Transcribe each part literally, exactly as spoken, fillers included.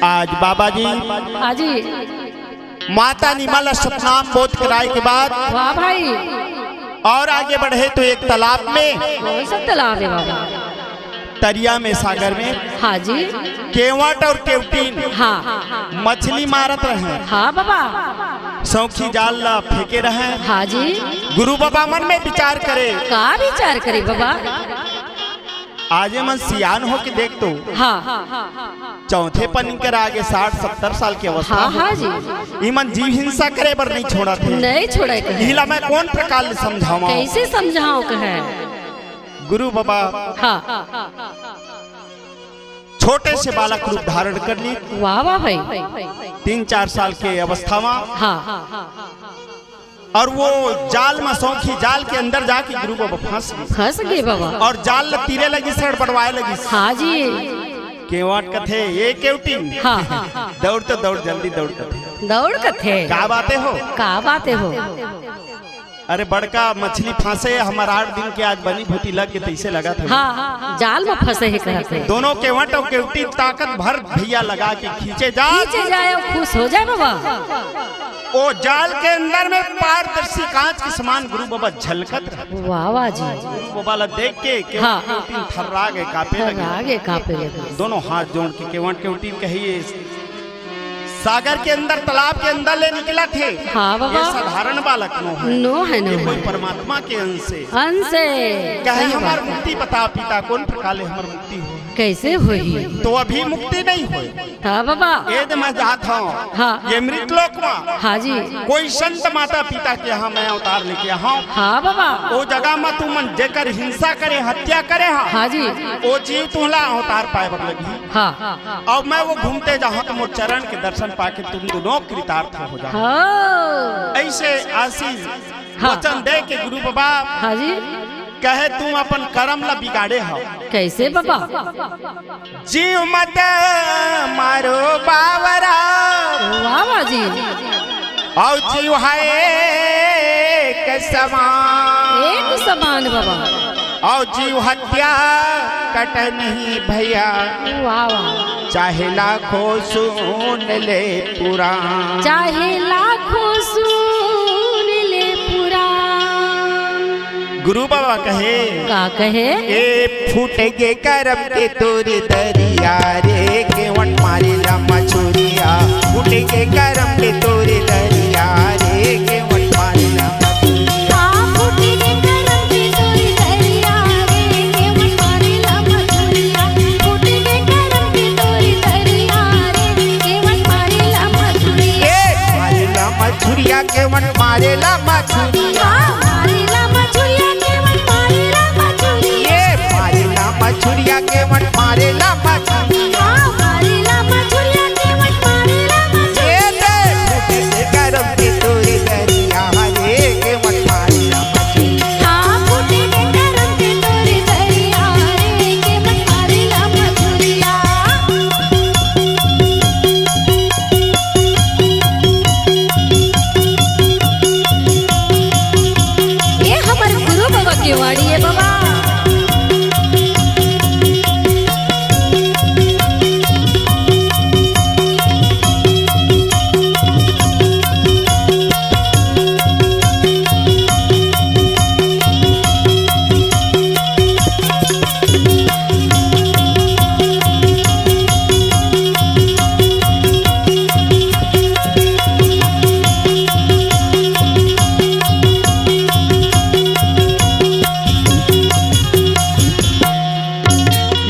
आज बाबा जी हाँ जी। माता निमा ला सतनाम बोध कराए के बाद वाह भाई। और आगे बढ़े तो एक तालाब में कौन सा तालाब है बाबा? तरिया में, सागर में हाँ जी। केवट और केवटिन हाँ। मछली मारत रहे। हाँ बाबा। सौखी जाल ला फेंके रहे। हाँ जी। गुरु बाबा मन में विचार करे। का विचार करे बाबा? आज ये मन सियान हो के देख तो हाँ। चौथे पन कर आगे साठ सत्तर साल की अवस्था हाँ, हो। हाँ जी। इमन जीव हिंसा करे बर नहीं छोड़त हे। नहीं छोड़े के है। इला मैं कौन प्रकार ले समझावां? कैसे समझाओ कहे? गुरु बाबा हाँ। छोटे से बालक रूप धारण कर ली। वाह, वाह भाई। तीन चार साल के अवस्था में हाँ। और वो जाल में सौंखी, जाल के अंदर जाके गुरु बाबा फंस गए। फंस गए बाबा। और जाल ल तीरे लगी, सड़ बड़वाए लगी। हाँ जी। केवट कथे, "ये केवटी।" हाँ। "दौड़ तो दौड़, जल्दी दौड़," कथे। दौड़ कथे। का बातें हो? का बातें हो? अरे बड़का मछली फंसे, हमर आठ दिन के आज बनी भूती लग के तैसे लगत हे। हाँ, जाल में फंसे हे कहत हे। दोनों केवट और केवटी ताकत भर भैया लगा के खींचे जा। खींचे जाए और खुश हो जाए बाबा। ओ जाल के अंदर में पारदर्शी कांच के समान गुरु बाबा झलकत रहे। वाह, वाह जी। गुरु बाबा ला देख के केवट हाँ। केवटी थर्रा गए, कांपे लगे। थर्रा गए, कांपे लगे। दोनों हाथ जोड़ के केवट केवटी कहिए, सागर के अंदर, तालाब के अंदर ले निकलत हे। हाँ बाबा। ये साधारण बालक नो है। नो है, नो ये है। कोई परमात्मा के अंश है। अंश है। कहे सही हमर बात है। मुक्ति बता पिता, कौन प्रकार ले हमर मुक्ति हो? कैसे होही? तो अभी मुक्ति नहीं होय। हाँ बाबा। ये दे मैं जात हूँ। हाँ। ये मृत लोक में हाँ जी। कोई संत माता पिता के यहाँ मैं अवतार लेके आऊँ। हाँ बाबा। वो जगह में तुमन जेकर हिंसा करे, हत्या करे हा, हाँ जी। वो जीव तुमला अवतार पाए बर लगी। हाँ। अब मैं वो घूमते जाहूं तो मोर चरण के दर्शन पाके तुम दोनों कृतार्थ हो जाओ। हाँ। ऐसे आशीष हाँ। वचन दे के गुरु बाबा हाँ जी। कहे, "तुम अपन करम ला बिगाड़े हो।" कैसे बाबा? "जीव मत मारो बावरा।" वाह, वाह जी। "और जीव है एक समान।" एक समान बाबा। "और जीव हत्या कटे नहीं भैया।" वाह, वाह। "चाहे लाखों सुन ले पुराण।" चाहे लाखों सुन ले पुराण। गुरु बाबा कहे, का कहे? "ए फूट गे करम के तोरे दरिया रे, केवट मारे ला मछुरिया। फूट गे करम के तोरे दरिया रे, केवट मारे ला मछुरिया।" हाँ, फूट गे करम के तोरे दरिया रे, केवट मारे ला मछुरिया। फूट गे करम के तोरे दरिया रे, केवट मारे ला मछुरिया। ए, मारे ला मछुरिया, केवट मारे ला मछुरिया। हाँ, मारे ला मछुरिया, केवट मारे ला मछुरिया। ए, मारे ला मछुरिया, केवट मारे ला मछुरिया। हाँ, मारे ला मछुरिया, केवट मारे ला मछुरिया। ए, दे, फूटे से करम के तोरे दरिया रे, केवट मारे ला मछुरिया। हाँ, फूटे के करम के तोरे दरिया रे, केवट मारे ला मछुरिया। ये हमर गुरु बाबा के वाणी है बाबा।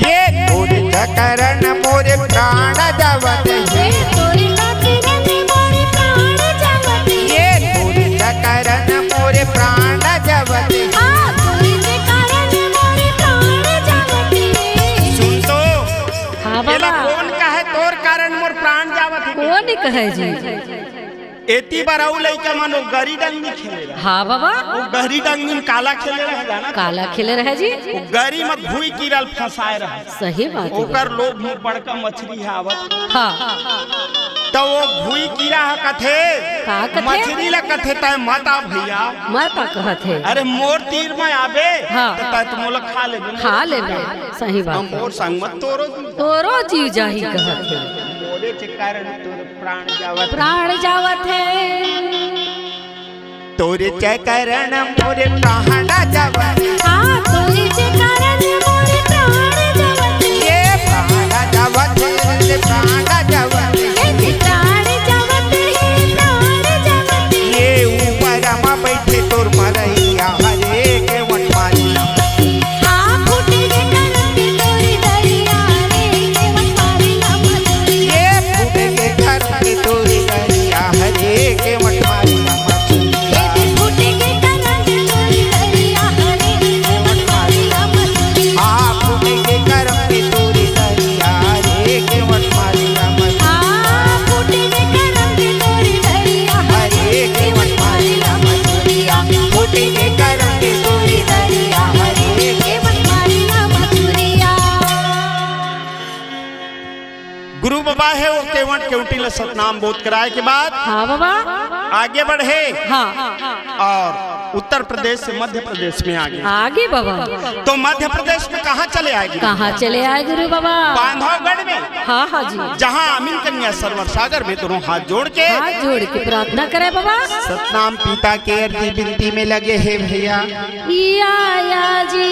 ये तोरे चकरन मोरे प्राण जावत हे। ये तोरे चकरन मोरे प्राण जावत हे। ये तोरे चकरन मोरे प्राण जावत हे। हाँ, तोरे चकरन मोरे प्राण जावत हे। सुन तो, हाँ एला बाबा। कौन कहे तोर कारण मोर प्राण जावत हे? कौन कहे जी? एती बर अउ लइका मन वो गरी डंगी खेले रहे। हाँ बाबा। वो गरी डंगी में काला खेले रहे, जाना? काला खेले रहे जी। वो गरी में घुई कीरा ल फंसाए रहे। सही बात है ओकर बाबा। लोभ में बड़का मछरी है आवत। हाँ। तो वो घुई कीरा ह कथे, का कथे? मछरी ला कथे, "तैं मत आ भैया।" मत आ कहत हे। "अरे मोर तीर में आबे, हाँ। तो तैं तो मोला खा लेबे।" खा लेबे, सही बात हम है। मोर संग मत तोरो। तोरो जीव जाही कहत हे। तोरे चकरन तोर प्राण जावत हे। तोरे चकरन मोरे प्राण जावत हे। हाँ, तोरे चकरन मोरे प्राण जावत हे। ये प्राण जावत हे, ये प्राण जावत हे। ये प्राण जावत हे, प्राण जावत हे। ये ऊपर मा बैठे तोर मरैया हरे के वट मारी। ये फूट के करम के तोरी दरिया हरे के वट मारी ला मछुरिया। हाँ, फूट के करम के तोरी दरिया हरे के वट मारी ला मछुरिया। हरे के वट मारी ला मछुरिया। फूट के करम के तोरी दरिया हरे के वट मारी ला मछुरिया। गुरु बाबा हे, वो केवट केवटी ला सतनाम बोध कराए के बाद हाँ बाबा। आगे बढ़े हाँ। और उत्तर प्रदेश से मध्य प्रदेश में आगे। आगे बाबा। तो मध्य प्रदेश में कहाँ चले आए गुरु? कहाँ चले आए गुरु बाबा? बांधवगढ़ में। हाँ, हाँ जी। जहाँ आमिन कन्या सरवर सागर में दोनों हाथ जोड़ के हाथ जोड़ के प्रार्थना करे बाबा। सतनाम पिता के अर्जी विनती में लगे हे भैया। या, या जी।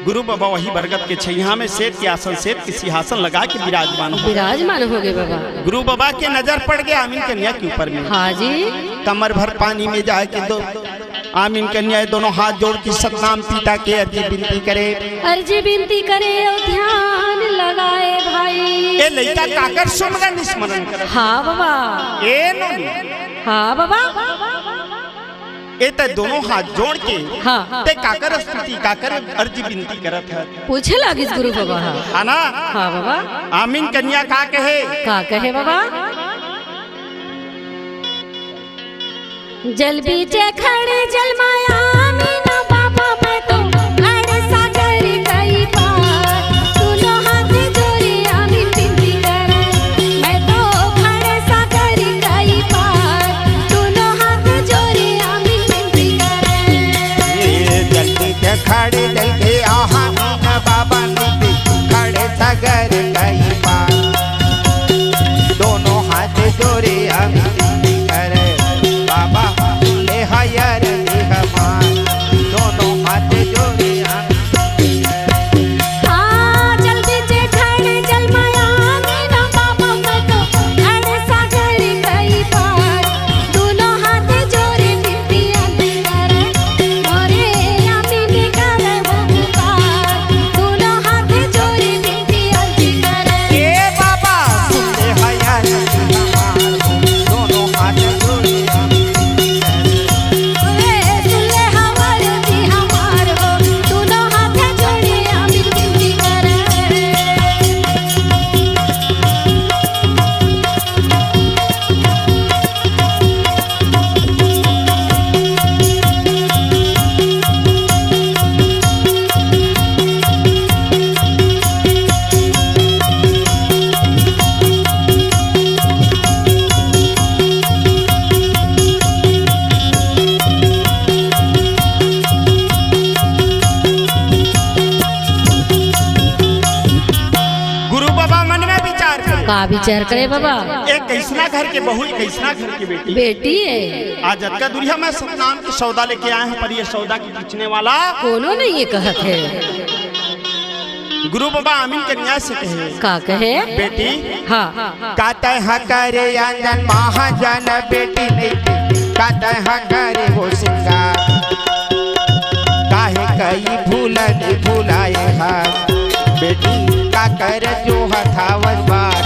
गुरु बाबा वही बरगद के छैया में श्वेत के आसन, श्वेत के सिंहासन लगा के विराजमान हो। विराजमान हो गए बाबा। गुरु बाबा के नजर पड़ गए आमिन कन्या के ऊपर में। हाँ जी। कमर भर पानी में जाए के दो आमिन कन्या दोनों हाथ जोड़ के सतनाम पिता के अर्जी विनती करे। अर्जी विनती करे और ध्यान लगाए भाई। ए लइका काकर सुमरन स्मरण करे। हाँ बाबा। ए नोनी। हाँ बाबा। ए ते दोनों हाथ जोड़ के हाँ। ते काकर स्तुति, काकर अर्जी विनती करत है। पूछे लागिस गुरु बाबा हा। है ना? हाँ बाबा। आमिन कन्या का कहे? का कहे बाबा? जल बीचे खड़े जल माया मीना बाबा, मैं तो खड़े सागर गई पार। दोनों हाथ जोड़े आमिन विनती करे, मैं तो खड़े सागर गई पार। दोनों हाथ जोड़े आमिन विनती करे। ये जल बीचे खड़े जल के आहा मीना बाबा, खड़े सागर गई पार। दोनों हाथ जोड़े आमिन विनती करे, बाबा सुन ले हया अरजी हमार। दोनों हाथ जोड़े आमिन विनती करे। हाँ, जल बीचे खड़े जल माया मीना बाबा, मैं तो खड़े सागर गई पार। दोनों हाथ जोड़े विनती करे, मोरे आमिन करे वो पुकार। दोनों हाथ जोड़े विनती अर्जी करे। ए बाबा, सुन ले हया अरजी हमार, दोनों हाथ जोड़े आमिन करे। ए, सुन ले हया अरजी हमार हो, दोनों हाथ जोड़े आमिन विनती करे। गुरु बाबा मन में विचार करे। का विचार करे बाबा? एक कैसना घर के बहू, एक कैसना घर के बेटी। बेटी है। आज अतका दुरिहा मैं सतनाम के सौदा लेके आए हूँ, पर ये सौदा के पूछने वाला कोनो नहीं है कहत है। गुरु बाबा आमिन कन्या से कहे। का कहे? बेटी, हाँ। का तैं हा करे अंजन महाजन बेटी नहीं के, का तैं हा करे हो सिंगार। काहे कई भूलन भुलाए हा, बेटी का कर जो हथावत बार।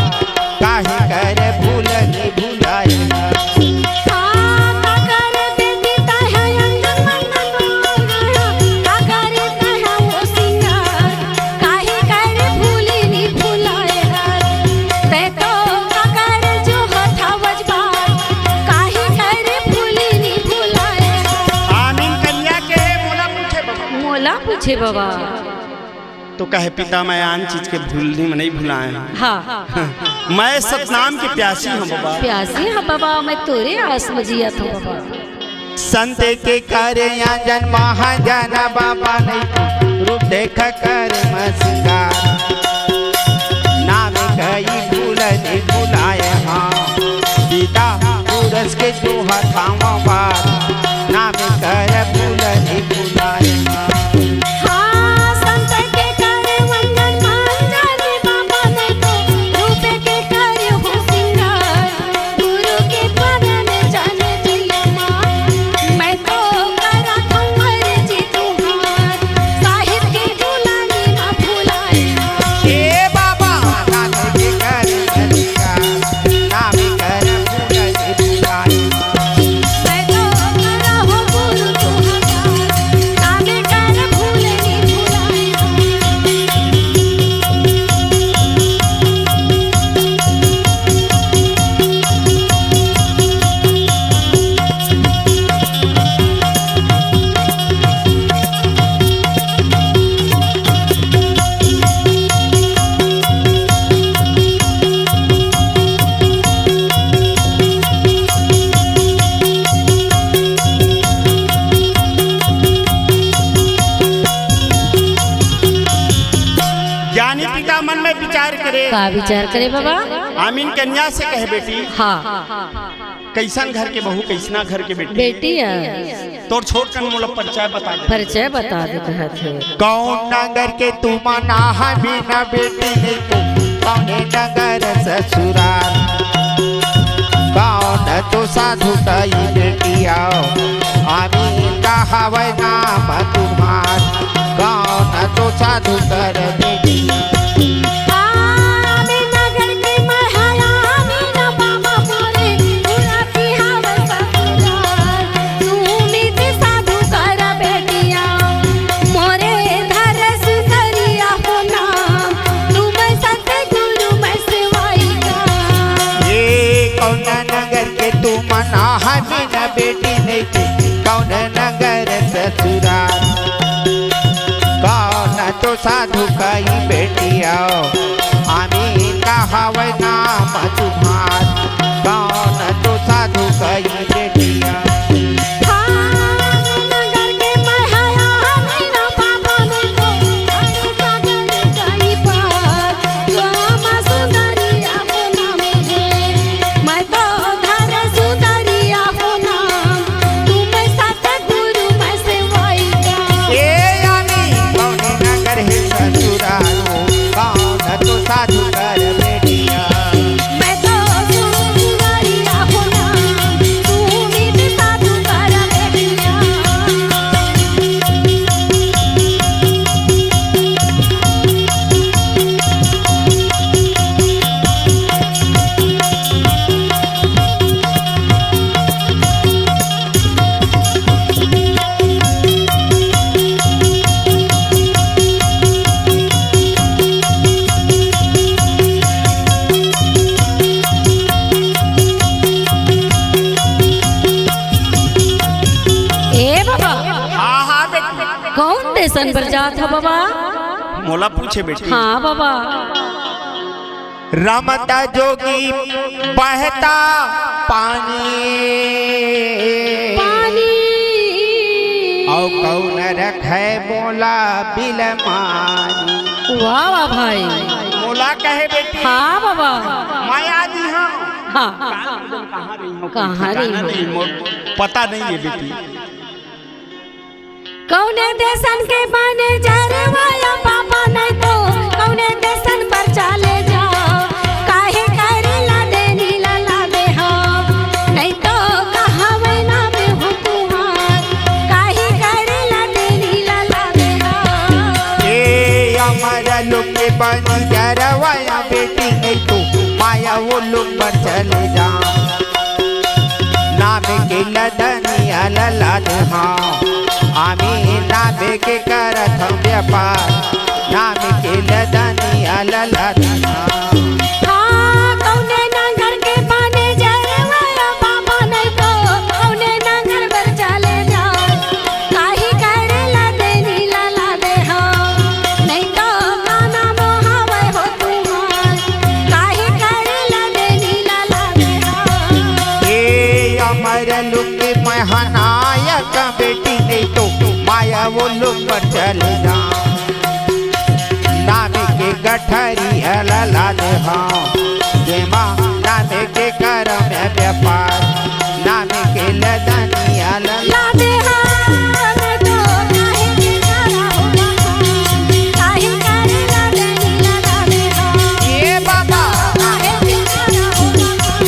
काहे कर भूलन भुलाए हा। हाँ, का कर बेटी तैं हा अंजन महाजन, का कर तैं हा हो सिंगार। काहे कर भूली नी भुलाए हर, तैं तो काकर जो हथावज बार। काहे कर भूली नी भुलाए हर। आमिन कन्या के हे, मोला पूछे बाबा। मोला पूछे बाबा। तो कहे पिता, मैं आन चीज के भूलनी में नहीं भुलाए। हाँ। मैं सतनाम की प्यासी हूँ बाबा। प्यासी हूँ बाबा, मैं तोरे आस में जियत हूँ बाबा। संत के करे अंजन महाजन बाबा नहीं, रूप देख कर म सिंगार। ना के जोहत हँव बार, नाम कर भूलनी भुलाए। हाँ, संत के करे वंदन मांजनी बाबा, मैं तो रूप के करे हूँ सिंगार। गुरु के पद में जाने दिया माँ, मैं तो करा थंवर जी तुहार। साहिब के भुलानी ना भुलाए। ए बाबा, नाम के कर अधिकार, नाम कर भूलनी भुलाए। मैं तो करा हो गुरु तुहार, नाम कर भूलनी भुलाए। ज्ञानी पिता मन में विचार करे। का विचार करे बाबा? आमीन कन्या से कहे, बेटी, हाँ। कइसन घर के बहू, कइसना घर के बेटी? बेटी है। तोर छोट कन मोला परिचय बता दे। परिचय बता दे कहत हे। कौन नगर के तुमन आहा बिना बेटी नहीं तू, कौने नगर ससुराल? कौन तो साधु कई बेटी आओ, आमीन कहावै नाम तुम्हार। कौन तो साधु कर बेटी? आमीन नगर के महला, आमीन बाबा मोरे, पूरा पिहावै ससुराल। सुमित साधु कर बेटिया, मोरे धर सुंदरिया हो नाम, तुम सतगुरु मैं सेवाई का। ये कौन नगर के तुमन आहा बिना बेटी नहीं तू, कौन नगर ससुराल? कौन तो साधु कई बेटी आओ, आमीन कहावै नाम तुम्हार। कौन तो साधु कई बेटी आओ। हाँ, नगर के महला, आमीन बाबा नहीं तो, सागर कई पार, श्याम सुंदरी अपना में है। मैं तो धर सुंदरिया हो नाम, तुम सतगुरु मैं सेवाई का। ए आमीन, कौन नगर हे ससुराल हो, कौन तो साधु कर बेटिया। मैं तो सुंदरिया हो नाम, सुमित साधु कर बेटिया। ए बाबा, हाँ, हाँ, बेटी। कौन देसन बर जात ह बाबा? मोला पूछे, बेटी। हाँ बाबा। रमता जोगी बहता पानी, पानी। अउ कौन रखे मोला बिलमानी। वाह, वाह भाई। मोला कहे बेटी। हाँ बाबा। मैं आदि हाँ। हाँ। कहाँ रही हूँ, कहाँ रही हूँ? मोर पता नहीं है बेटी। कौने देसन के बने जरवाया बाबा, नहीं तो कौने देसन बर चले जाओ। काहे करे ला देनी ला लादे हो, नहीं तो कहावै नाम हो तुहार। काहे करे ला देनी ला लादे हो। ए अमर लोग के बने जरवाया बेटी, नहीं तो माया वो लोग बर चले जाओ। नाम के लदनिया ललाद हाँ, आमीन नाम के करत हँव व्यापार। नाम के लदनिया ललाद हाँ। हाँ, कौने नगर के बने जरवाया बाबा, नहीं तो कौने नगर बर चले जाओ। काहे करे ला देनी ला लादे हो, नहीं तो का नाम हवै हो तुहार। काहे करे ला देनी ला लादे हो। ए अमर लोग के महनायक बेटी, नहीं तो माया वो लोग पर चले जा। नाम के गठरी ललाद हाँ, जेमा नाम के करम व्यापार। के लदनिया ला। ला दे हा, मैं तो काहे के करा हो बखान, काहे करे लदनिया ला दे हा। ए बाबा। काहे के करा हो बखान,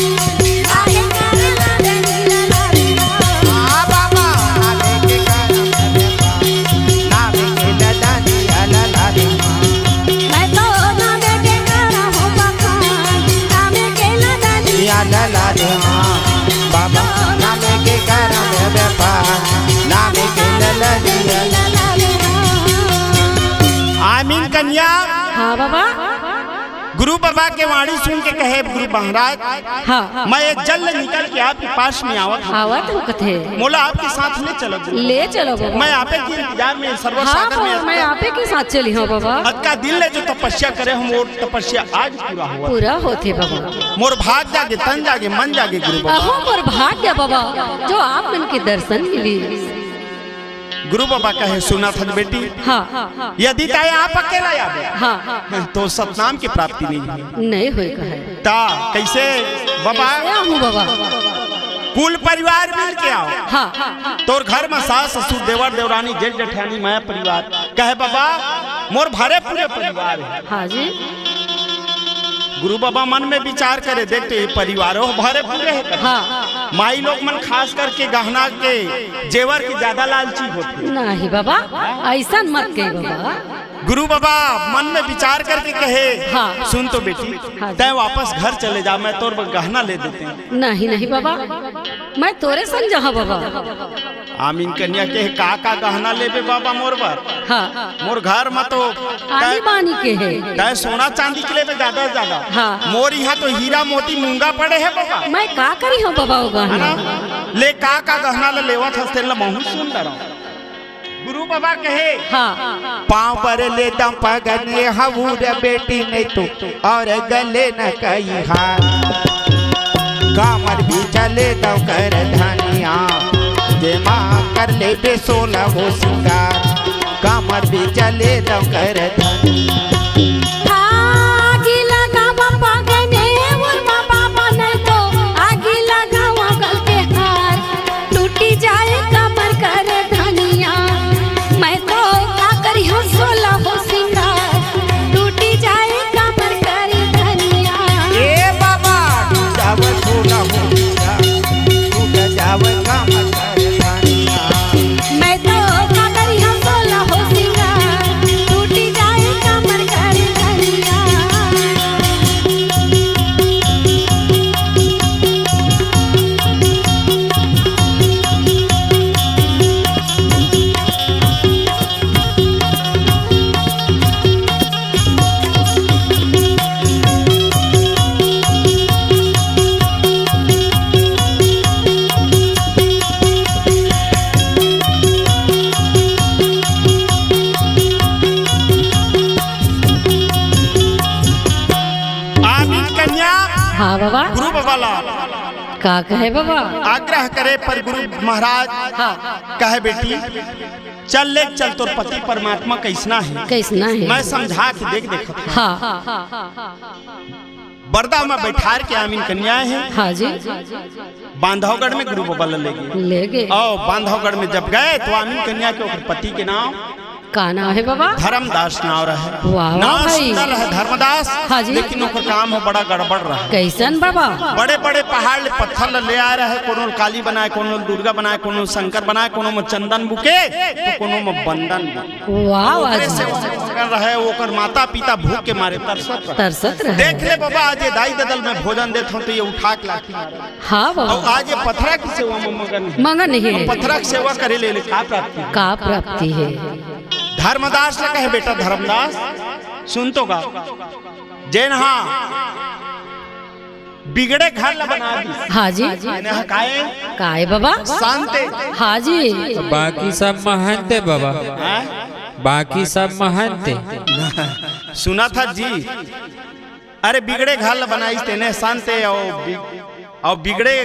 काहे करे लदनिया ला दे हा। हाँ बाबा, नामे के करम बेबे पा, नामे के लदनिया ला ला दे हाँ। मैं तो नामे के करा हो बखान, नामे के लदनिया ला ला दे हाँ। बाबा, नामे के करम बेबे पा, नामे के लदनिया ला ला दे हाँ। आमीन कन्या। हाँ बाबा। गुरु बाबा के वाणी सुन के कहे गुरु महाराज, हाँ। मैं ये जल निकल के आपके पास में आवत हूँ। आवत हूँ कथे। मोला आपके साथ ले चलो गुरु। ले चलो बाबा। मैं आपे के इंतजार में सर्व हाँ सागर में बाबा, मैं आपे के साथ चली हूँ बाबा। अतका दिन ले जो तपस्या करे हूँ, वो तपस्या आज पूरा हुआ। पूरा होथे बाबा। मोर भाग जागे, तन जागे, मन जागे गुरु बाबा। अहो मोर भाग्य बाबा, जो आप मन के दर्शन मिली। गुरु बाबा कहे, सुना था बेटी, हाँ। यदि तय आप अकेला आबे, हाँ। तो सतनाम की प्राप्ति नहीं है। नहीं होय कहे। ता कैसे बाबा? कैसे आहूँ बाबा? कुल परिवार मिल के आओ। हाँ। तोर घर में सास, ससुर, देवर, देवरानी, जेठ, जेठानी, माया परिवार। कहे बाबा, मोर भरे पूरे परिवार है। हाँ जी। गुरु बाबा मन में विचार करे, देख तो ये परिवारो भरे पूरे है। हाँ। माई लोग मन खास करके गहना के जेवर के ज्यादा लालची होथे। नहीं बाबा, ऐसन मत कही बाबा। गुरु बाबा मन में विचार करके कहे, हाँ। सुन तो बेटी, हाँ। तय वापस घर चले जा, मैं तोर बर गहना ले देते हैं। नहीं, नहीं बाबा, मैं तोरे संग जाहूँ बाबा। आमीन कन्या कहे, का का गहना लेबे बाबा मोर बर? हाँ। मोर घर में तो आनी बानी के है। तय सोना चांदी के लेबे ज्यादा से ज्यादा। हाँ। मोर यहाँ तो हीरा मोती मूंगा पड़े है बाबा। मैं का करी हूँ बाबा वो है ना? गहना? ले का का गहना ले लेवत हस तेन ल महूँ सुन डराओ। गुरु बाबा कहे, हाँ। पाँव पर लेदंव पगने हवूर बेटी नहीं तो और गले न कई हार। कमर बीच लेदंव कर धनिया, जेमा कर लेबे सोलह हो सिंगार। कमर बीच लेदंव कर धनिया। आगी लगावा पगने उरमा बाबा नहीं तो आगी लगावा गल के हार। टूटी जाए कमर कर धनिया, मैं तो का करी हूँ सोलह हो सिंगार। टूटी जाए कमर कर धनिया। ए बाबा, टूट जावे सोलह हो सिंगार, टूट जावे कमर कर धनिया। मैं तो का करी हूँ सोलह हो सिंगार, टूटी जाए कमर कर धनिया। आमीन कन्या। हाँ बाबा। गुरु बाबा ला। का कहे बाबा? आग्रह करे पर गुरु महाराज हाँ। कहे, बेटी, चल ले, चल, तोर पति परमात्मा कैसना है, कैसना है? मैं समझा के देख, देखत हूँ। हाँ। बरदा में बैठार के आमीन कन्या है। हाँ जी। बांधवगढ़ में गुरु बाबा ला ले गए। ले गए। और बांधवगढ़ में जब गए तो आमीन कन्या के ओकर पति के नाम का नाम है बाबा? धर्मदास नाम रहे। वाह, वाह नाम भाई। सुंदर रहे धर्मदास, हाँ जी। लेकिन ओकर काम ह बड़ा गड़बड़ रहे। कैसन बाबा? बड़े बड़े पहाड़ ले पत्थर ल ले आए रहे, कोनो ल काली बनाए, कोनो ल दुर्गा बनाए, कोनो ल शंकर बनाए, कोनो म चंदन बुके तो कोनो म बंदन बुके। वाह, वाह ओकरे जी। से ओकर रहे, ओकर माता पिता भूख के मारे तरसत रहे। तरसत रहे। देख ले बाबा, आज ये दाई ददल में भोजन देत हूँ तो ये उठा के लाठी मारे। हाँ बाबा। और आज ये पथरा की सेवा में मगन है। मगन है। पथरा की सेवा करे ले, ले का प्राप्ति? का प्राप्ति है? धर्मदास ल कहे, बेटा धर्मदास, सुन तो गा, जेन हा बिगड़े घर ल बना दी। हाँ जी। जेन हा काए? काए बाबा? शांते। हाँ जी। बाकी सब महंते बाबा। हाँ? बाकी सब महंते। सुना था जी, अरे बिगड़े घर ल बनाइस तेने शांते, अउ बि-, अउ बिगड़े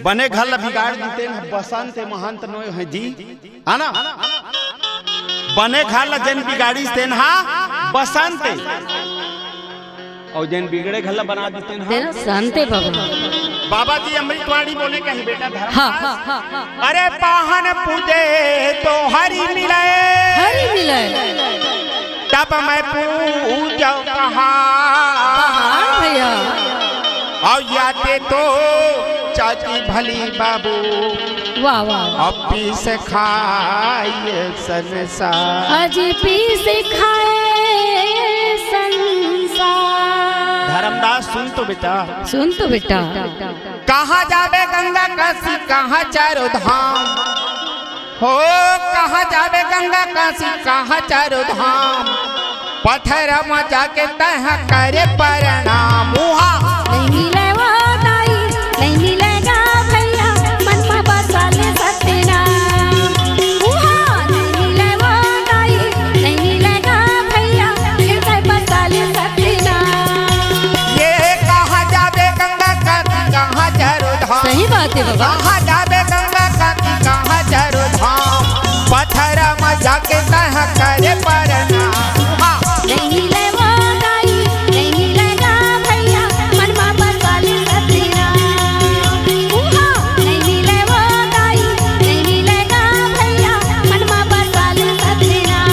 बने घर ल बिगाड़ दी तेन बसंते, महंत नोय है जी, है ना? बने घर ल जेन बिगाड़िस तेन हा बसंते। अउ जेन बिगड़े घला बना देते हैं। तेरा शांति बाबा। बाबा जी अमृतवाणी बोले कही, बेटा धर्मदास, हाँ, हाँ, हाँ, हाँ। अरे पाहन पूजे तो हरि मिले, हरि मिले। तब मैं पूजा पहाड़। पहाड़ भैया। अउ या ते तो चाची भली बाबू। वाह, वाह, वाह। अब पीस खाए संसार। अजी पीस खाए संसार। धर्मदास, सुन तो बेटा। सुन तो बेटा। कहाँ जाबे गंगा काशी, कहाँ चारों धाम। हो, कहाँ जाबे गंगा काशी, कहाँ चारों धाम। पथरा म जाके तैं ह करे प्रणाम। उहाँ नहीं मिले वो दाई, नहीं मिलेगा भैया, मन म बसा ले सत्यनाम। उहाँ नहीं मिले वो दाई, नहीं मिलेगा भैया, हृदय बसा ले सत्यनाम। ये कहाँ जाबे गंगा काशी, कहाँ चारों धाम। सही बात है बाबा। कहाँ जाबे गंगा काशी, कहाँ चारों धाम। पथरा म जाके तैं ह करे प्रणाम। हाँ। नहीं मिले वो दाई, नहीं मिलेगा भैया, मन म बसा ले सत्यनाम। उहाँ नहीं मिले वो दाई, नहीं मिलेगा भैया, मन म बसा ले सत्यनाम।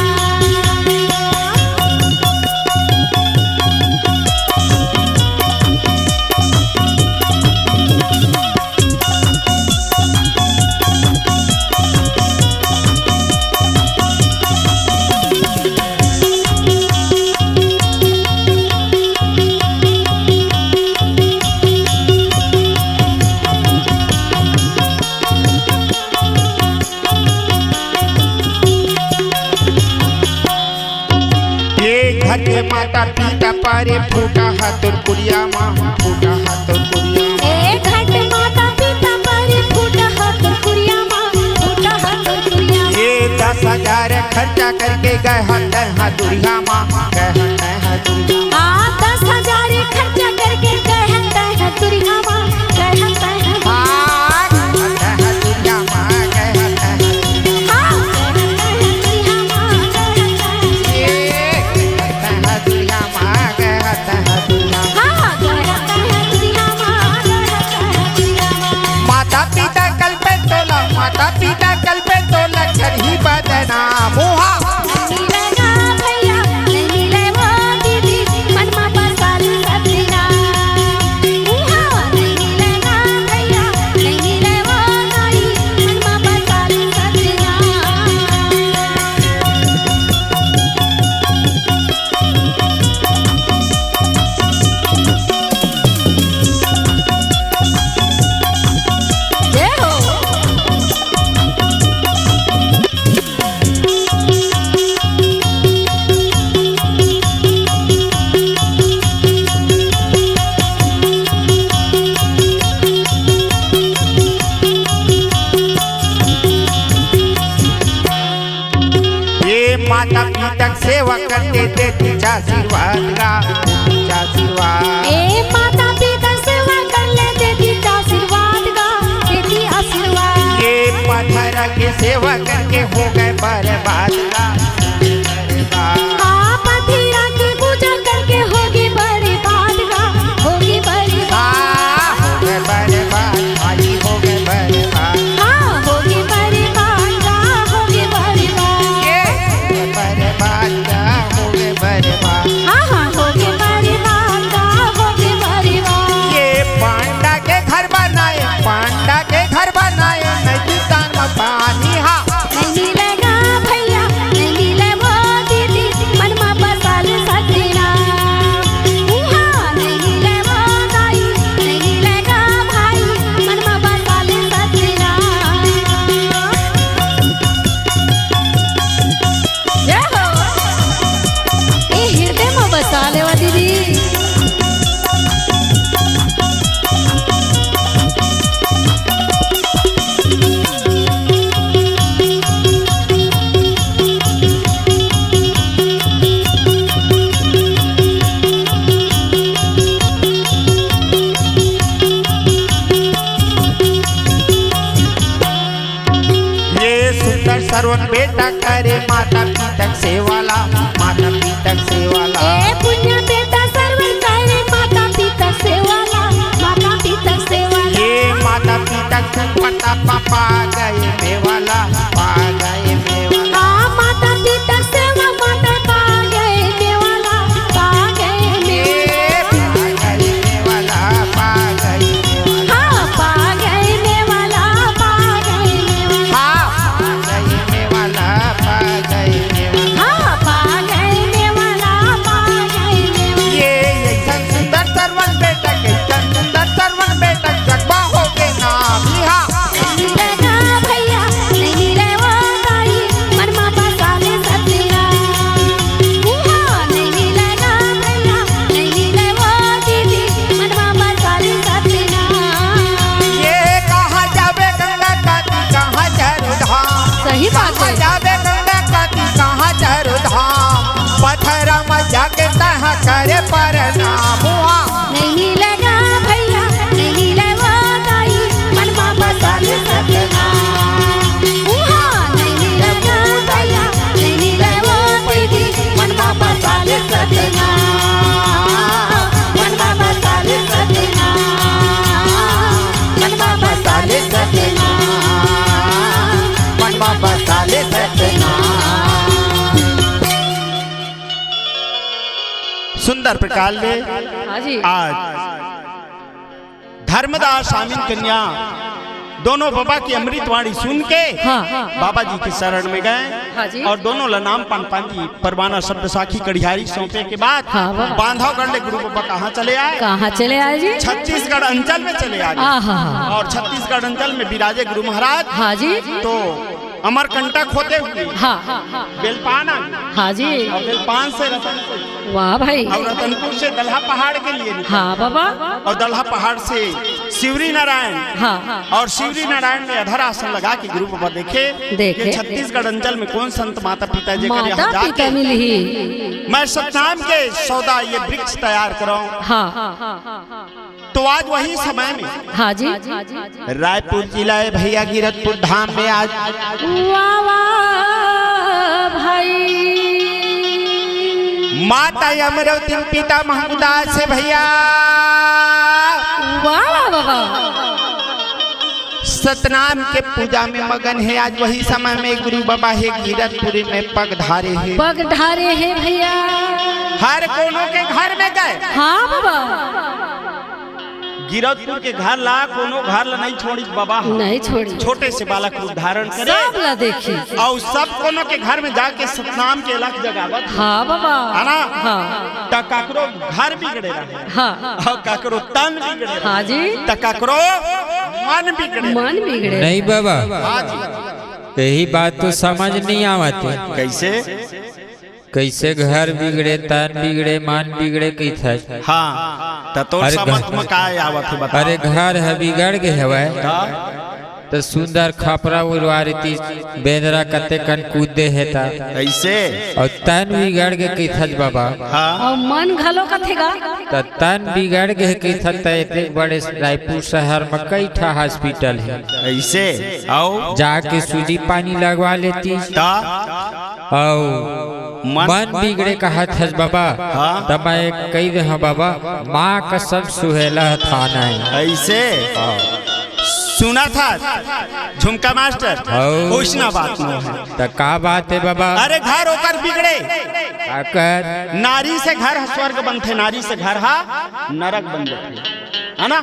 ये घर के माता पिता परे फूटा ह तोर कुरिया मा, फूटा ह तोर कुरिया मा। ए घर के माता पिता परे फूटा ह तोर कुरिया मा, फूटा ह तोर कुरिया मा। ये दस हजार खर्चा करके गए ह तैं ह दुरिहा मा, गए ह तैं ह दुरिहा मा। हाँ, दस हजार खर्चा करके गए ह तैं ह दुरिहा मा, गए ह तैं ह दुरिहा मा। हाँ, गए ह तैं ह दुरिहा मा, गए ह तैं ह दुरिहा मा। हाँ, गए ह तैं ह दुरिहा मा, गए ह तैं ह दुरिहा मा। माता पिता कल्पे तोला, माता पिता कल्पे तोला, चढ़ी बदनाम। उहाँ। ये माता पिता के सेवा करते दे दीजा आशीर्वाद गा, दे दीजा आशीर्वाद। ए माता पिता सेवा कर ले, दे दीजा आशीर्वाद गा, दे दी आशीर्वाद। ये पथरा के सेवा करके हो गए बर्बाद गा। हाँ, पथरा की पूजा करके होगी बर्बाद गा, होगी बर्बाद। हाँ, हो गए बर्बाद, भाई हो गए बर्बाद। हाँ, होगी बर्बाद गा, होगी बर्बाद। ये हो गए बर्बाद गा, हो गए बर्बाद। हाँ, हाँ, होगी बर्बाद गा, होगी बर्बाद। ये पांडा के घर बनाए, पांडा के घर बनाए, नहीं किसान में पानी। हाँ। नहीं मिलेगा भैया, नहीं मिले वो दीदी, मन मा बसा ले सत्यनाम। उहाँ नहीं मिले वो दाई, नहीं मिलेगा भाई, मन मा बसा ले सत्यनाम। जय हो। ए हृदय मा बसा लेवा दीदी। ये सुंदर सरवन बेटा करे माता पिता के सेवा ला, माता पिता के सेवा ला। ए पुण्य बेटा सरवन करे करे परनाम उहाँ। नहीं मिले गा भैया, नहीं मिले वो दाई, मन मा बसा ले सतना। उहाँ नहीं मिले गा भैया, नहीं मिले वो दीदी, मन मा बसा ले सतना। मन मा बसा ले सतना। मन मा बसा ले सतना। मन मा बसा ले सतना। सुंदर प्रकार ले हाँ जी। आज धर्मदास आमिन कन्या दोनों बाबा की अमृतवाणी सुन के हाँ। बाबा जी के शरण में गए हाँ जी। और दोनों ला नाम पान पान की परवाना शब्द साखी कड़ियारी सौंपे के बाद हाँ, बाबा। बांधवगढ़ ले गुरु बाबा कहाँ चले आए? कहाँ चले आए जी? छत्तीसगढ़ अंचल में चले आए। आहा। और छत्तीसगढ़ अंचल में विराजे गुरु महाराज। हाँ जी। तो अमरकंटक होते हुए हाँ। बेलपान आ गए। हाँ जी। और बेलपान से रतनपुर। वाह भाई। और रतनपुर से दलहा पहाड़ के लिए निकले। हाँ बाबा। और दलहा पहाड़ से शिवरी नारायण। हाँ। और शिवरी नारायण में अधर आसन लगा के गुरु बाबा देखे देखे। कि छत्तीसगढ़ अंचल में कौन संत माता पिता जेकर यहाँ माता पिता जाके मिलही। मैं सतनाम के सौदा ये वृक्ष तैयार कराऊं। हाँ। तो आज वही समय में हाँ जी। रायपुर जिला है भैया, गिरतपुर धाम में आज वाह वाह भाई। माता अमरौती पिता महंगुदास है भैया। वाह वाह वाह वाह। सतनाम के पूजा में मगन है आज। वही समय में गुरु बाबा है गिरतपुरी में पग धारे है। पग धारे है भैया। हर कोनो के घर में गए। हाँ बाबा। गिरौदपुर के घर ला कोनो घर ला नहीं छोड़ी बाबा। नहीं छोड़ी। छोटे से बालक रूप धारण करे। सब ला देखी। और सब कोनो के घर में जाके सतनाम के अलख जगावत। हाँ बाबा। है ना? हाँ। त काकरो घर बिगड़े रहे। हाँ। और काकरो तन बिगड़े रहे। हाँ जी। त काकरो मन बिगड़े। मन बिगड़े। नहीं बाबा। हाँ जी। यही बात तो समझ नहीं आवत है। कैसे? कैसे घर बिगड़े, तन बिगड़े, मन बिगड़े कहिथस। हाँ, त तोर अरे समझ घ-, में का आवत हे बता। अरे घर ह बिगड़ गे हवय। हाँ। त सुंदर खपरा उड़वा रहितिस, बेंदरा कते कन कूद दे हे त। ऐसे? अउ तन बिगड़ गे कहिथस बाबा। हाँ। अउ मन घलो कथे गा। त तन बिगड़ गे कहिथस त एते बड़े रायपुर शहर म कई ठा hospital हे। ऐसे? अउ? जाके सूजी पानी लगवा लेतिस। त? अउ मन? मन बिगड़े कहत हस बाबा, हाँ। त मैं कहि दे हँव बाबा, माँ कसम सुहेला थाना हे। ऐसे? हाँ। सुनत हस, झुमका मास्टर, हौ। ओइसना बात नोहे। त का बात हे बाबा? अरे घर ओकर बिगड़े। काकर? नारी से घर ह स्वर्ग बनथे, नारी से घर ह नरक बन जाथे। है ना?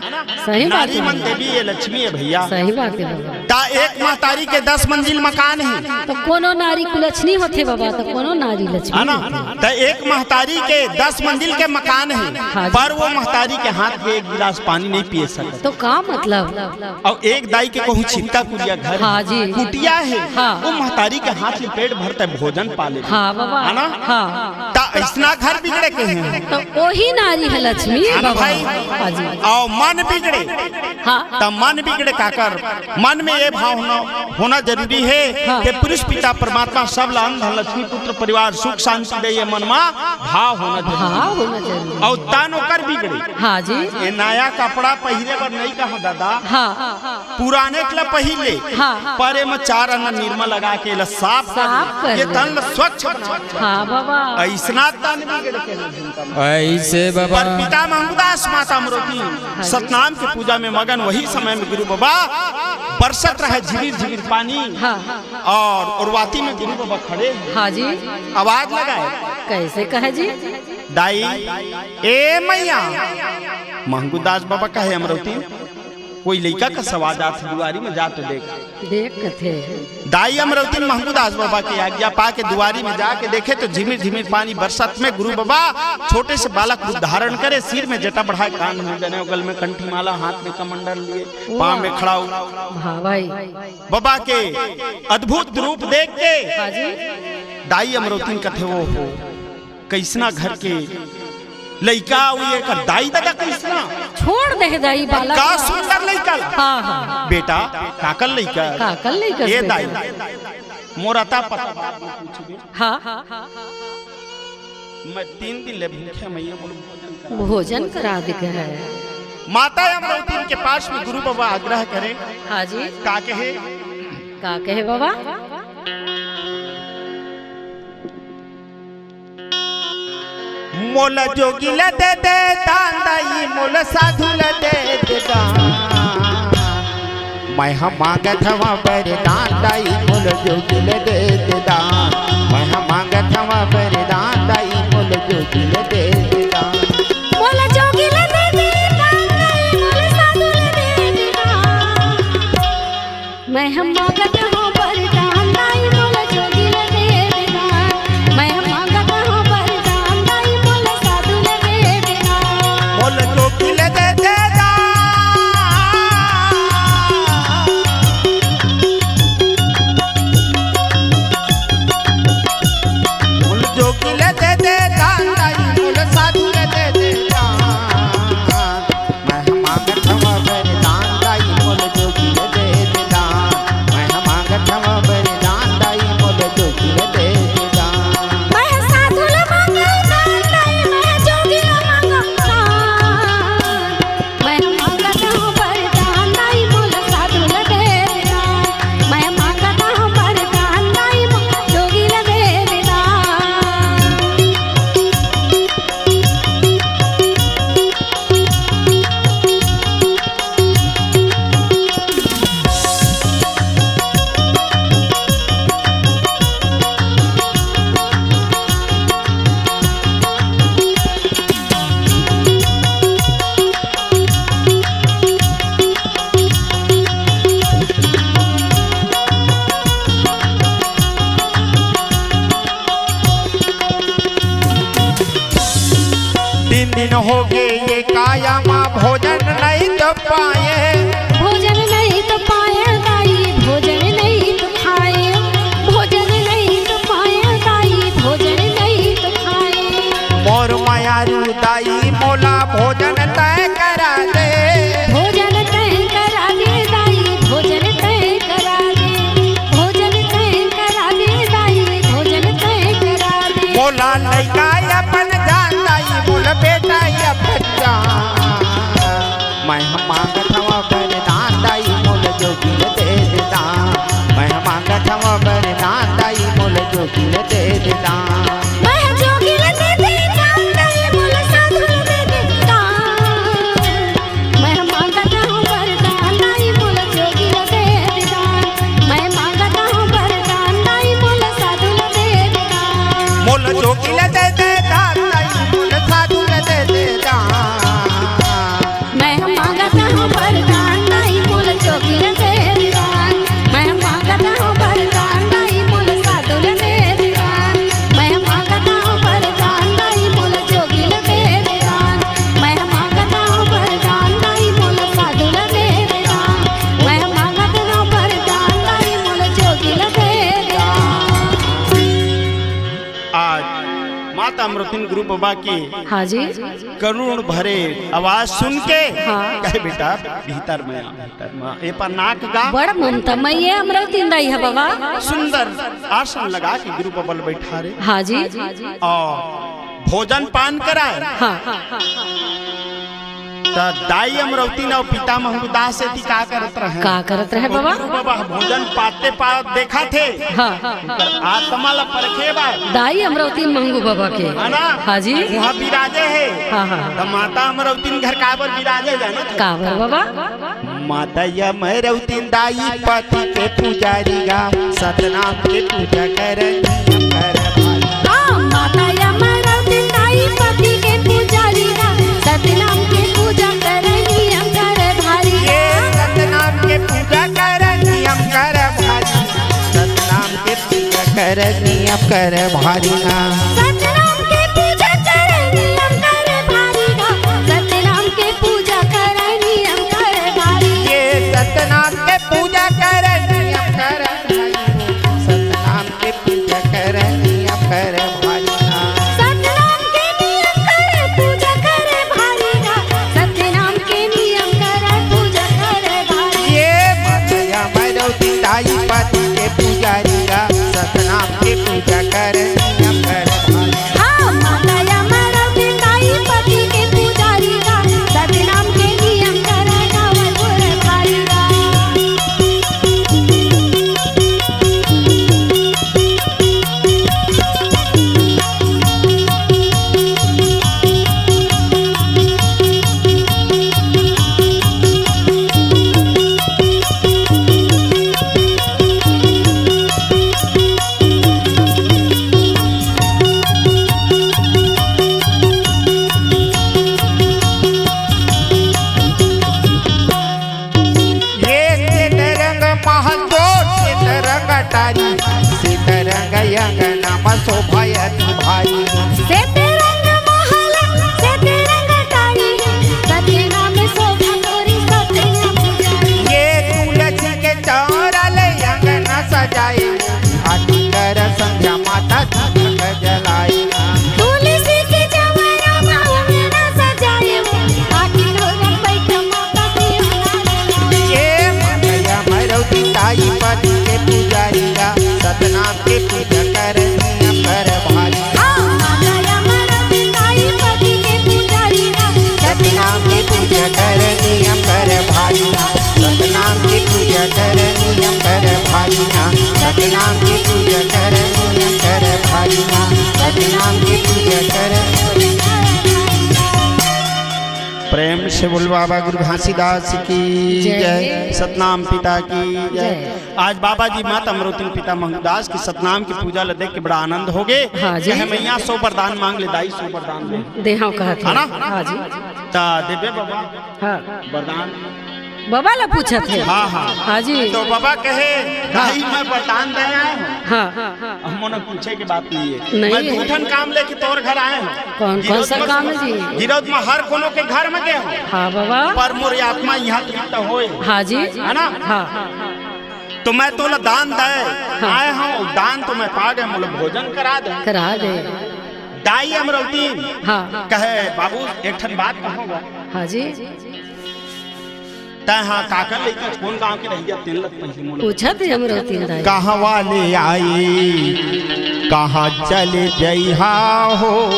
सही बात नारी हे। मन देवी ये लक्ष्मी हे भैया। सही बात हे बाबा। त एक महतारी के दस मंजिल मकान हे। त कोनो नारी कुलछनी होथे बाबा, त कोनो नारी लक्ष्मी है ना? होथे। त एक महतारी के दस मंजिल के मकान हे, हाँ जी। पर वो महतारी के हाथ के एक गिलास पानी नहीं पिए सकत। त का मतलब? अउ एक दाई के कहूँ छितका कुरिया घर हाँ जी। कुटिया हे, हाँ। वो महतारी के हाथ ले पेट भर तैं भोजन पा ले। हाँ बाबा। है ना? हाँ। त अइसना घर बिगड़े कहे हे। त ओही नारी हे लक्ष्मी है ना बाबा। भाई? हाँ जी। अउ मन बिगड़े। हाँ। त मन बिगड़े काकर? मन में ये भाव होना, होना जरूरी हे हाँ। कि पुरुष पिता परमात्मा सब ला अन्न धन लक्ष्मी पुत्र परिवार सुख शांति दे, ये मन मा भाव होना जरूरी हे। भाव होना जरूरी हे। अउ तन ओकर बिगड़े। हाँ जी। ये नया कपड़ा पहिरे बर नहीं कहा दादा। हाँ। पुराने के ला पहिर ले। हाँ। पर एमा चार आना निरमा लगा के एला साफ कर साफ ले। कर ये ले। तन ला स्वच्छ बना। हाँ बाबा। अइसना तन बिगड़ के नहीं। ऐसे बाबा। पर पिता महंगुदास माता अमरौती हाँ जी। सतनाम के पूजा में मगन वही समय में गुरु बाबा बरसत रहे झिमिर झिमिर पानी हाँ। और ओरवाती में गुरु बाबा खड़े हैं। हाँ जी। आवाज लगाए। कैसे कहे जी? दाई, ए मैया, महंगुदास बाबा कहे अमरौती, कोई लइका कस आवाज आत हे दुवारी में जा तो देख। देख कथे। दाई अमरौती महंगूदास बाबा के आज्ञा पाके दुवारी में जाके देखे तो झिमिर झिमिर पानी बरसत में गुरु बाबा छोटे से बालक रूप धारण करे, सिर में जटा बढ़ाए, कान में जनेऊ, गल में कंठी माला, हाथ में कमंडल लिए, पाँव में खड़ाऊ। हाँ भाई। बाबा के अद्भुत रूप देख के हाँ जी। दाई अमरौती कथे, ओ हो, कइसना घर के लइका अउ एकर दाई ददा कइसना। छोड़ दे दाई बालक का ला। सुंदर लइका ला। हाँ, हाँ। बेटा, काकर लइका? काकर लइका ए बेटा? दाई, मोर अता पता बात पूछबे। हाँ। मैं तीन दिन ले भूखे मैया बोल भोजन करा दे। भोजन करा दे कहे। माता अमरौतिन के पास में गुरु बाबा आग्रह करे। हाँ जी। का कहे? का कहे बाबा? मोला जोगी ल दे दे दान दाई, मोला साधु ल दे दे दान। मैं ह मांगत हवं वरदान दाई, मोला जोगी ल दे दे दान। मैं ह मांगत हवं वरदान दाई, मोला जोगी ल दे दे दान। मोला जोगी ल दे दे दान दाई, मोला साधु ल दे दे दान। मैं ह मांगत हवं वरदान दाई, मोला जोगी ल दे दे दान। मैं ह मांगत हवं वरदान दाई, मोला साधु ल दे दे दान। मोला जोगी ल दे दे दान। मोला जोगी ल दे दे दान दाई, मोला साधु ल दे दे दान। मैं ह मांगत हवं वरदान दाई, मोला जोगी ल दे दे दान। मैं ह मांगत हवं वरदान दाई, मोला जोगी ल दे दे दान। मैं ह साधु ल मांगत दान दाई, मैं ह जोगी ल मांगत दान। मैं ह मांगत हवं वरदान दाई, मोला साधु ल दे दे दान। मैं ह मांगत हवं वरदान दाई, मोला जोगी ल दे दे दान। तीन दिन हो गे ये काया मा भोजन नहीं तो पाए। भोजन नहीं तो पाए दाई, भोजन नहीं तो खाए। भोजन नहीं तो पाए दाई, भोजन नहीं तो खाए। मोर मयारू दाई मोला भोजन तय करा दे। भोजन तय करा दे दाई, भोजन तय करा दे। भोजन तय करा दे दाई, भोजन तय करा दे। मोला लइका अपन जान दाई, मोला बेटा अपन जान। मैं ह मांगत हवं वरदान दाई, मोला जोगी ल दे दे दान। मैं ह मांगत हवं वरदान दाई, मोला जोगी ल दे दे दान। मैं ह जोगी ल दे दे दान दाई, मोला साधु ल दे दे दान। मैं ह मांगत हवं वरदान दाई, मोला जोगी ल दे दे दान। मैं मांगत हवं वरदान दाई, मोला साधु ल दे दे दान। मोला जोगी ल दे दे दान दाई, मोला साधु ल दे दे दान। मैं ह मांगत हवं वरदान दाई, मोला जोगी ल दे दे दान। मैं ह मांगत हवं वरदान दाई, मोला साधु ल दे दे दान। मैं ह मांगत हवं वरदान दाई, मोला जोगी ल दे दे दान। मैं ह मांगत हवं वरदान दाई, मोला साधु ल दे दे दान। मैं ह मांगत हवं वरदान दाई, मोला जोगी ल दे दे दान। आज माता अमरौतिन गुरु बाबा के हाँ जी। करुण भरे आवाज सुन के हाँ। कहे, "बेटा, भीतर में आ, भीतर में आ।" ए पर नाक गा। बड़ ममता मई ये अमरौतिन दाई ह बाबा। सुंदर आसन लगा के गुरु बाबा ल बैठारे। हाँ जी। अउ भोजन पान कराए। हाँ। त दाई अमरौतिन अउ पिता महंगू दास एती का करत रहे? का करत रहे बाबा? गुरु बाबा भोजन पाते पात देखत हे। हाँ। आत्मा ल परखे बर। दाई अमरौतिन महंगू बाबा के। है ना? हाँ जी। उहाँ बिराजे हे। हाँ, हाँ। त माता अमरौतिन घर काबर बिराजे जाने? काबर बाबा? माता अमरौतिन दाई पति के पुजारी गा, सतनाम के पूजा करे नियम करे भाई। हाँ, माता अमरौतिन दाई पति के पुजारी गा, सतनाम के पूजा करे नियम करे भारी। ये सतनाम के पूजा करे नियम करे भारी। सतनाम के पूजा करे नियम करे भारी ना। सतनाम के पूजा करे नियम करे भारी ना। सतनाम के पूजा करे नियम करे भारी। ये सतनाम के पूजा करे नियम करे भारी। सतनाम के पूजा करे नियम करे भारी ना। सतनाम के नियम करे पूजा करे भारी ना। सतनाम के नियम करे पूजा करे भारी। ये माता अमरौतिन दाई पति के पुजारी गा, सतनाम के पूजा करे नियम करे भारी। हाँ, माता सीतरंग अंगना म शोभा अति भारी। सीतरंग महल, सीतरंग तारी, सतनाम शोभा तोरी सतना पुजारी। ये तुलसी के चौरा ले अंगना सजाए, आरती कर संध्या माता दीपक जलाए। तुलसी के चौरा म अंगना सजाए, आरती कर बैठ माता दीपक जलाए। ये मंगया मरौती ताई पति के पुजारी ला, सतनाम के पूजा करनी अंबर भारी। हाँ, माता अमरत ताई पति के पुजारी ला। सतनाम के पूजा करनी अंबर भारी ला। सतनाम के पूजा करनी अंबर भारी ला। सतनाम के पूजा करनी अंबर भारी ला। सतनाम के पूजा करनी। प्रेम से बोल बाबा गुरु घासीदास की जय। जय, सतनाम पिता की जय। जय। आज बाबा जी माता अमरौतिन पिता मंगूदास के सतनाम के पूजा ल देख के बड़ा आनंद हो गे। हाँ जी। कहे, "मैया सौ वरदान मांग ले दाई, सौ वरदान दे।" देहव कहत है ना? हाँ जी। ता देबे बाबा। हाँ। वरदान। बाबा ला पूछत है। हाँ, हाँ। हाँ जी। तो बाबा कहे, "दाई, मैं वरदान दे आए हूँ।" हाँ। अब मोला पूछे के बात नहीं है। नहीं मैं है। दू ठन काम लेके तोर घर आए हूँ। कौन, कौन सा काम है जी? गिरौद में हर कोनो के घर में गए हूँ। हाँ बाबा। पर मोर आत्मा यहाँ तृप्त होए। हाँ जी। है ना? हाँ। तो मैं तोला दान दे हाँ। आए हूँ, दान तो मैं पा गए, मोला भोजन करा दे। करा दे। दाई अमरौतिन हाँ। कहे, "बाबू, एक ठन बात कहूँगा।" हाँ जी। तैं हा काकर लइका, कोन गांव के रहिया, तेन ल पहिली मोला पूछत हे अमरौतिन दाई। कहवाँ ले आई, कहाँ चले जइहा हो,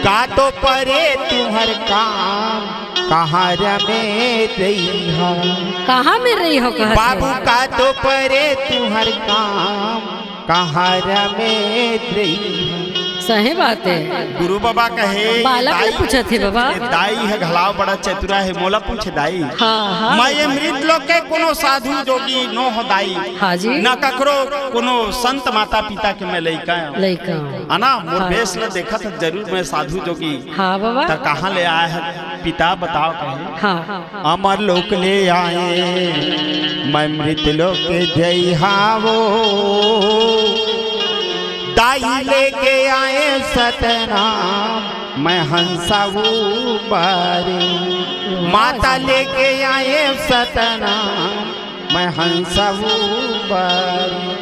का तो परे तुँहर काम, कहाँ रमे रइहा। कहाँ में रही हो कहत बाबू, हे? का तो परे तुँहर काम, कहाँ रमे रइहा। सही बात है। गुरु बाबा कहे, बालक ल दाई, पूछत हे बाबा। ए, दाई ह घलाव बड़ा चतुरा हे, मोला पूछे दाई। हाँ, हाँ। मैं ये मृत लोक के कोनो साधु जोगी नो हो दाई। हाँ जी। न ककरो कोनो संत माता पिता के मैं लइका हूँ। लइका हूँ। है ना? मोर हाँ। बेस ल देखत ह जरूर मैं साधु जोगी। हाँ बाबा। त कहाँ ले आए ह पिता बताओ कहे। हाँ। अमर लोक ले आए, मैं मृत लोक जइहा वो। दाई लेके आए सतनाम, मैं हंसा उबारे। माता लेके आए सतनाम, मैं हंसा उबारे।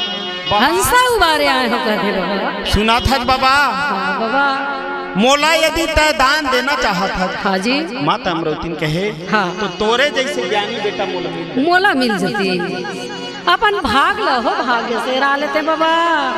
हंसा उबारे आए हो कहत हे बाबा। सुनत हस बाबा? हाँ बाबा। मोला यदि तैं दान देना चाहत हस, हाँ जी। माता अमरौतिन कहे, हाँ। तो तोरे जइसे ज्ञानी बेटा मोला मिल। मोला मिल जतिस। अपन भाग ल हो भाग्य से रा लेते बाबा।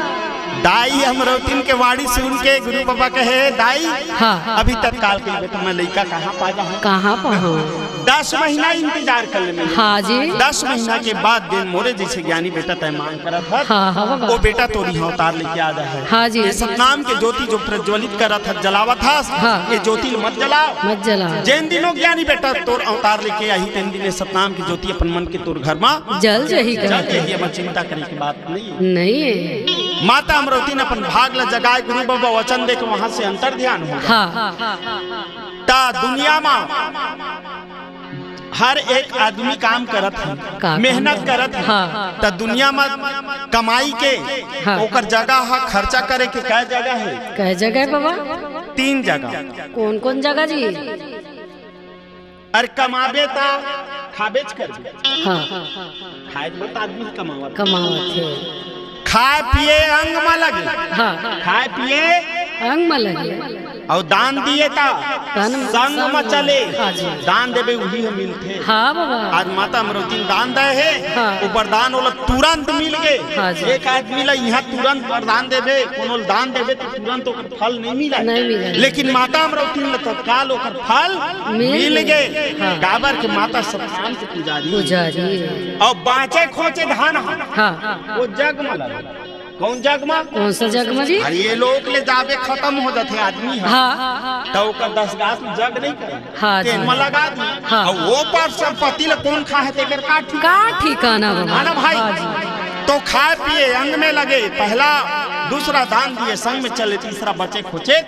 दाई अमरौतिन के वाणी सुन के गुरु बाबा कहे, दाई, हाँ। अभी तत्काल के बेटा मैं लइका कहाँ पा जाहूँ? कहाँ पाहूँ? दस महीना इंतजार कर ले मैं। हाँ जी। दस महीना के बाद दिन मोरे जइसे ज्ञानी बेटा तैं मांग करत हस, हाँ, हाँ बाबा। वो बेटा तोर इहाँ अवतार लेके आ जाही। हाँ जी। ये सतनाम के ज्योति जो प्रज्वलित करत हस, जलावत हस, हाँ। ये ज्योति ल मत जलाव। मत जलाव। जेन दिन वो ज्ञानी बेटा तोर अवतार लेके आही, तेन दिन ये सतनाम के ज्योति अपन मन के तोर घर मा जल जही जल कहत जही, हे। एमा चिंता करे के बात नहीं हे। नहीं हे। माता अमरौतिन अपन भाग ल जगाए, गुरु बाबा वचन दे के वहां से अंतर ध्यान हो गे। हाँ। त दुनिया मा हर एक आदमी काम करत हे, का काम? मेहनत करत हे। हाँ। त दुनिया मा कमाई के हाँ। ओकर जगह ह, खर्चा करे के कै जगह हे? कै जगह हे बाबा? तीन जगह। कोन कोन जगह जी? अरे कमाबे त खाबेच करबे। हाँ। खाए बर त आदमी कमावत। कमावत हे। खाए पिए अंग म लगे। हाँ। खाए पिए अंग म लगे। अउ दान दिए त तन संग म चले। हाँ जी। दान देबे उही ह मिलथे। हाँ बाबा। आज माता अमरौतिन दान दे हे, हाँ। वो वरदान ओला तुरंत मिल गे। हाँ जी। एक आदमी ला इहाँ तुरंत वरदान देबे, कोनो ल दान देबे त तुरंत ओकर फल नहीं मिला। नहीं मिला। लेकिन माता अमरौतिन ल तत्काल ओकर फल मिल मिल गे। गे। हाँ। काबर के माता सतनाम के पुजारी। पुजारी। अउ बाँचे खोचे धन ह। हाँ। वो जग म लगा। कौन जग म? कौन सा जग म जी? अरे ये लोक ले जाबे खतम हो जाथे आदमी ह। हाँ। त ओकर दस गाछ म जग नहीं करे। हाँ जी। तेन म लगा दी। हाँ। अउ वो पर संपत्ति ल कोन खाहे तेकर का ठिकाना? का ठिकाना बाबा? है ना भाई? हाँ जी। तो खाए पिए अंग में लगे, पहला दूसरा दान दिए संग में चले, तीसरा बचे खुचे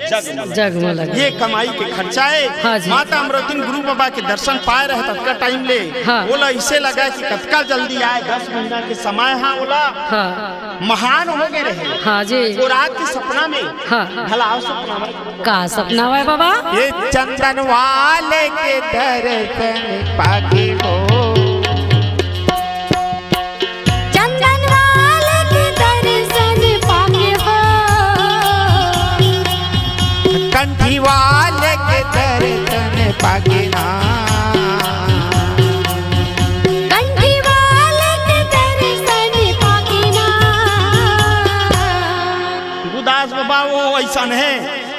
जग में लगे। जग में लगे। ये कमाई के खर्चा हे। हाँ जी। माता अमरौतिन गुरु बाबा के दर्शन पाए रहे ततका टाइम ले। हाँ। ओला इसे लगा कि कतका जल्दी आए, दस महीना के समय हा ओला। हाँ। महान हो गए रहे। हाँ जी। वो रात के सपना में। हाँ। भला आओ सपना में। का सपना हे बाबा? ये चंदन वाले के दर्शन पाके हो। चंदन वाले के दर्शन पाके हो। कंठी वाले के दर्शन पाके ना। कंठी वाले के दर्शन पाके ना। गुदास बाबा वो ऐसन हे,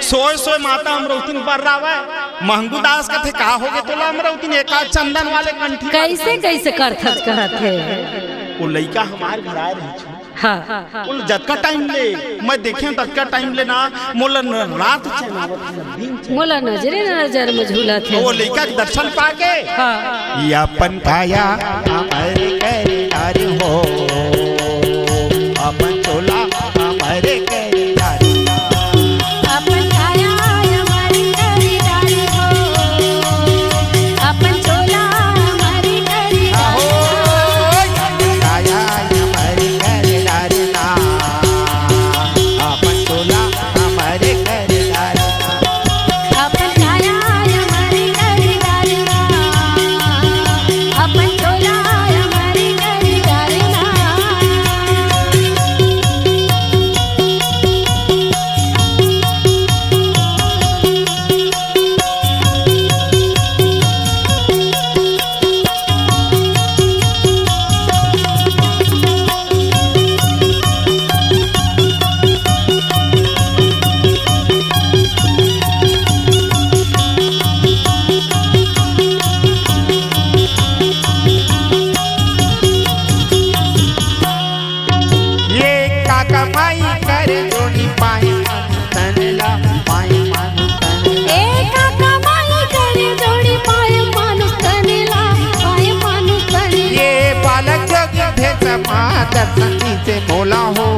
सोए सोए माता अमरौतिन बर्रावय। महंगू दास कथे, "का होगे तोला अमरौतिन, एका चंदन वाले कंठी वाले?" कइसे, कइसे करथस कहत हे? वो लइका हमार घर आए रहिस। हाँ। वो जतका टाइम ले मैं देखे हँव, ततका टाइम ले ना मोला न रात चैन आवत हे, न दिन चैन। मोला नजरे न नजर में झूलत हे। वो लइका के दर्शन पाके। हाँ। ये अपन काया हमर करे डारे हो, अपन चोला हमर करे डारे। अपन काया हमर करे डारे हो, अपन चोला हमर करे डारे। आहो, अपन काया हमर करे डारे ना, अपन चोला हमर करे डारे ना। अपन काया हमर करे डारे ना, अपन चोला हमर करे डारे ना। ये काका माई कर जोड़ी पाए तन ला, पाए मानु तन ला। ए काका माई कर जोड़ी पाए मानु तन ला, पाए मानु तन ला। ये बालक जोगी भेष मा दर्शन दीजे मोला हो।